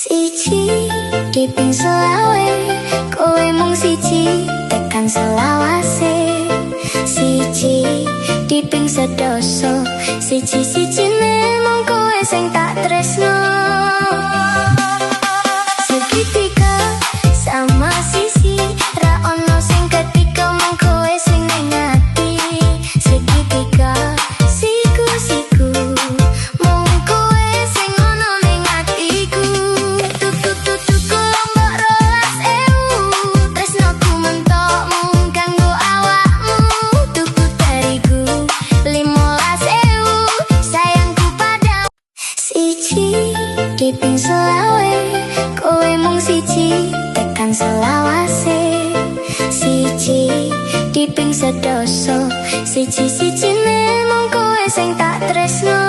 Siji diping 25, kowe mung siji tekan selawase. Siji diping 10, siji-sijine mung kowe sing tak tresno. Segitiga sama sisi, ra ono sing ketiga mung kowe sing ning ati. Segitiga siku-siku, mung kowe sing ono ning atiku. Tuku tuku lombok 12.000, tresnoku mentok mung kanggo awakmu. Tuku terigu 15.000, sayangku padamu. Siji diping 25, kowe mung siji tekan selawase. Siji diping 10, siji-sijine mung kowe sing tak tresno.